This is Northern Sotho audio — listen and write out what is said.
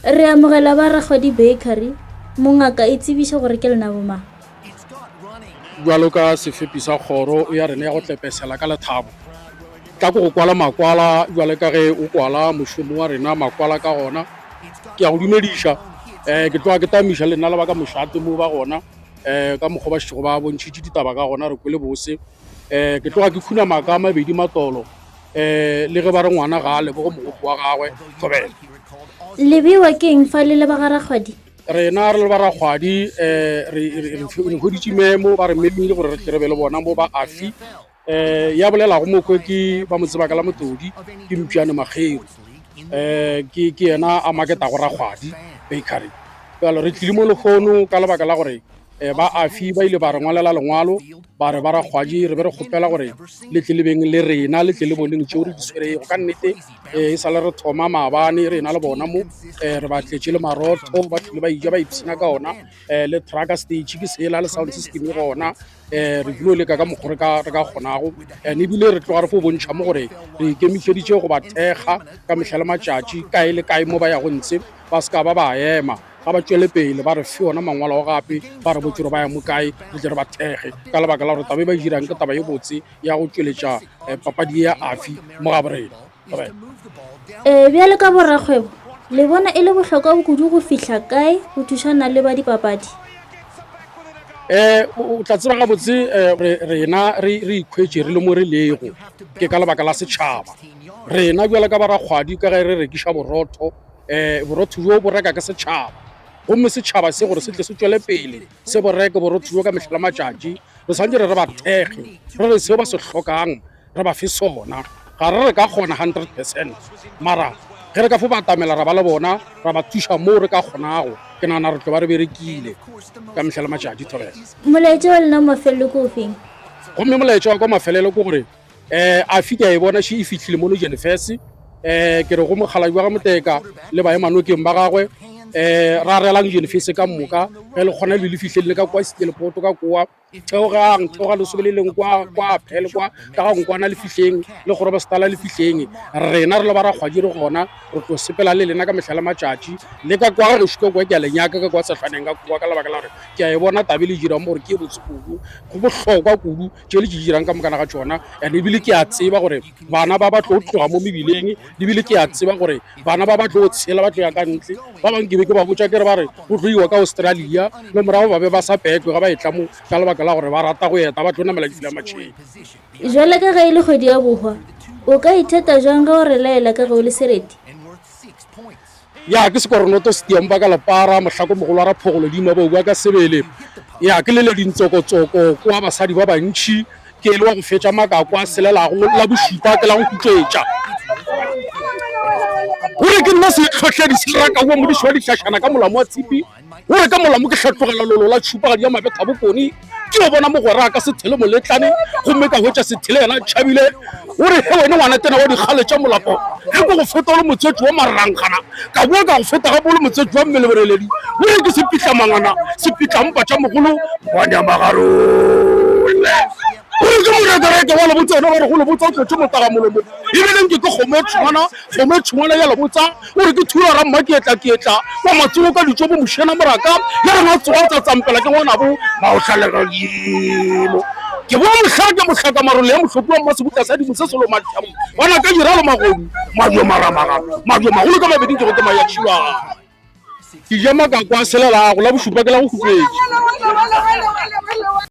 Re amogela ba Rakgwadi Bakery, mongaka e tsebiša gore ke lena bomang. Bjalo ka sefepi sa kgoro ya rena ya go tlepesela ka lethabo, tla ko go kwala makwala bjale ka ge o kwala mošomo wa rena makwala ka gona. Ke a go dumediša, um ke tloga ke tamiša le nna le ba ka mošate mo ba gona um ka mokgwa ba šetšego ba bontšhitše ditaba ka gona re kwele bose. Um ke tloga ke khunama ka mabedi matolo um le ge ba re ngwana ga a leboge mogopo wa gagwe thobela. Le bewa ke eng fa le le ba ga Rakgwadi? Rena re le ba Rakgwadi um re hweditše memo, ba re memile gore re tle re be le bona mo ba afi. Um ya bolelago mokwe ke ba mo tseba ka la Motodi, ke Mpšane Makgeru. Um ke ke yena a marketago Rakgwadi Bakery. Bjalo re tlile mo lehono ka lebaka la gore um ba afi ba ile ba re ngwalela lengwalo ba re ba Rakgwadi re be re kgopela gore le tle le beng le rena, le tle le boneng tšeo re di swerego. Ka nnete um e sa le re thoma maabane re ena le bona mo, um re ba tletše le marotho, ba tlile ba ija ba ipshina ka ona. Um le trucker stage ke sela le sound system e gona. Um re dilo leka ka mokgwa re ka re ka kgonago, and ebile re tloga re fo bontšha mo gore re ikemišeditše go ba thekga ka mehla le matšatši, kae le kae mo ba yago ntse ba se ka ba ba ema, ga ba tšwele pele ba re fe ona mangwalo ao gape ba re botse gore ba ya mo kae, re tle re ba thekge ka lebaka la gore taba e ba e dirang ke taba e botse ya go tšweletša papadi ye ya afi mo ga borena. Ee, bjalo ka borakgwebo, le bona e le bohlokwa kudu go fihla kae go thušana le ba dipapadi? Um o tla tseba gabotse um re rena re re ikhwetše re le mo re lego ke ka lebaka la setšhaba. Rena bjalo ka barakgwadi ka ge re rekiša borotho, um borotho bjo bo reka ke setšhaba. Gomme setšhaba se gore se tle se tšwele pele se bo reke borotho bjo ka mehla le matšatši, re swanetše re re ba thekge, re re seo ba se hlokang re ba fe sona. Ga re re ka kgona 100% mara ge re ka fo batamela ra ba le bona ra ba thuša moo re ka kgonago, ke nagana re tlo ba re berekile ka mehla le matšatši. Thobela. Molaetša wa lena wa mafelelo ke ofeng? Gomme molaetša wa ka wa mafelelo ke gore um a fi ke a e bona še e fihlile mono Jenifes. Um ke re go mokgalabje wa ga Moteka le baemanokeng ba gagwe, um ra relang Jenifes ka moka ge le kgona le le fihlelele ka kwa Steelpoort ka koa. Theogang, theoga le sobe le leng kwa, kwa Phele kwa, ka ga Nkwana le fihleng, le Kgorobastala le fihleng. Rena re le ba Rakgwadi re gona, re tlo sepela le lena ka mehla le matšatši. Le ka kwa ga gešo ka kwa ke a le nyaka, ka kwa Sehlaneng ka kwa, ka lebaka la gore ke a e bona taba e le dirang mo gore ke e botse kudu. Go bohlokwa kudu tše le di dirang ka mokana ga tšona, and ebile ke a tseba gore bana ba ba tlo tloga mo mebileng, ebile ke a tseba gore bana ba ba tlo tshela ba tlo ya ka ntle. Ba bangwe ke be ke ba botša ke re ba re go tlo iwa ka Australia, le morago ba be ba sa pekwe ga ba etla mo ka lebaka la gore ba rata go eta ba tlo namela difilamatšheng. Jwale ka ge e le kgwedi ya bohwa, o ka itheta jwang ge o re laela ka ge o le sereti? Ya ke sekoronoto setiampa ka lepara, mohlako mogolo wa raphogolodimo ba bua ka sebele. Ya ke lele dintsokotsoko kwa basadi ba bantši, ke le wa go fetša makako a selelago la bošupa ke la go hutšwetša. Gore ke nna sehlohledi se raka wa modiši wa dihlašana ka molamo wa tshipi, gore ka molamo ke hlatlogela lolo la tšhupagadi ya mabetha bokone, ke yo bona mogwera ka sethele moletlane gomme ka hwetša sethele yena a tšhabile. O re, He wene ngwana tena wa dikgale tša molapo, ge ke go feta o le motsetši wa mararankgana, ka boa ka go feta gape o le motsetši wa mmeleboreledi. O re ke sepitlamangwana, sepitlampa tša mogolo wa nyamagarole. O re ke morekereke wa lebotsa, yena ba re go lebotsa o tlotše motagamolomo, ebile nke ke kgomo e tšhungwana, kgomo e tšhungwana ya lebotsa. O re ke thula ramma ke etla ke etla wa matsogo ka ditšo bo mošena moraka ya rena tsoga tsatsampela ke ngwanabo maotlalegadimo ke boa mohla ke mohlaka marole ya mohlopi wa mmasebutla sa dimo se selo matlhamo bona ka diralo magodu majo maramaga majo magolo ka mabedi ke go ke mayatšhiwa ke ja makako a selelago la bošupa ke la go hupetše.